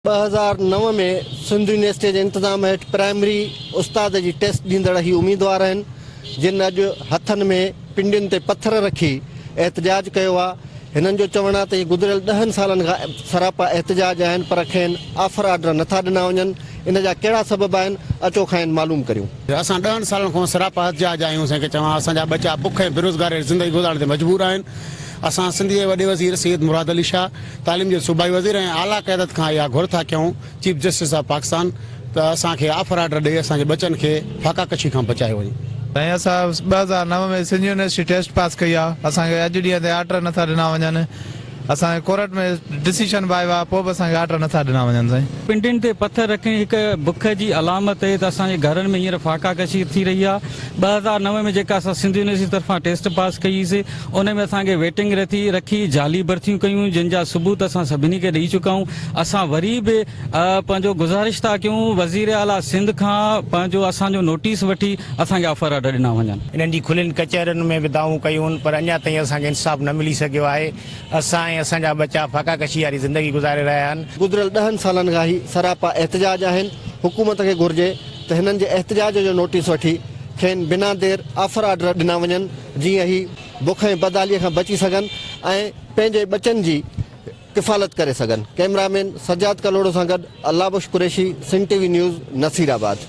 2009 ۾ Sindh university جي انتظام هيٺ پرائمري استاد جي ٽيسٽ ڏيندڙ هي اميدوار آهن، جن اڄ هٿن ۾ پنڊين تي پٿر رکي احتجاج ڪيو آهي. هنن جو چوڻ آهي ته هي گذريل ڏهن سالن کان سراپا احتجاج آهن پر کين آفر آرڊر نٿا ڏنا وڃن، ان جا ڪهڙا سبب آهن، اچو کانئن معلوم ڪريون. اسان ڏهن سالن کان سراپا احتجاج آهيون، سائين کي چوان اسان جا ٻچا بک ۽ بيروزگاري زندگي گذارڻ تي مجبور آهن. اسان سنڌ جي وڏي وزير سيد مراد علي شاهه، تعليم جي صوبائي وزير ۽ اعليٰ قيادت کان اها گهر ٿا ڪيون چيف جسٽس آف پاڪستان ته اسان کي آفر آرڊر ڏئي اسان جي ٻچن کي فاقا ڪشي کان بچايو وڃي. سائين اسان 2009 ۾ سنڌ يونيورسٽي ٽيسٽ پاس ڪئي آ اسان کي اڄ ڏينهن تائين آرڊر نٿا ڏنا وڃن اسان کي ڪورٽ ۾ ڊسيشن به آيو آ پوء به اسان کي آرڊر نٿا ڏنا وڃن سائين. پنڊين تي پٿر رکڻ هڪ بک جي علامت اهي ته اسان جي گهرن ۾ هينئر فاقا ڪشي ٿي رهي آ. 2009 ۾ جيڪا اسان سنڌ يونيورسٽي طرفان ٽيسٽ پاس ڪئي سي ان ۾ اسان کي ويٽنگ رٿي رکي جعلي ڀرتيون ڪيون جن جا ثبوت اسان سڀني کي ڏئي چڪا آهيون اسان وري به پنهنجو گذارش ٿا ڪيون وزير اعليٰ سنڌ کان پنهنجو اسان جو نوٽيس وٺي اسان کي آفر آرڊر ڏنا وڃن. انهن جي کلين ڪچهرين ۾ به دانهون ڪيون پر اڃا تائين اسان کي انصاف نه ملي سگهيو آهي. اسان ۽ اسان جا ٻچا فاقا ڪشي واري زندگي گذاري رهيا آهن. گذريل ڏهن سالن کان هي سراپا احتجاج آهن، حڪومت کي گهرجي ته هنن جي احتجاج جو نوٽيس وٺي کين بنا دير آفر آرڊر ڏنا وڃن جيئن هي بک ۽ بدحالي کان بچي سگهن ۽ پنهنجي ٻچن جي ڪفالت ڪري سگهن. ڪئميرا مين سجاد ڪلهوڙو سان گڏ Allah Bakhsh Qureshi, Sindh T V news, Nasirabad.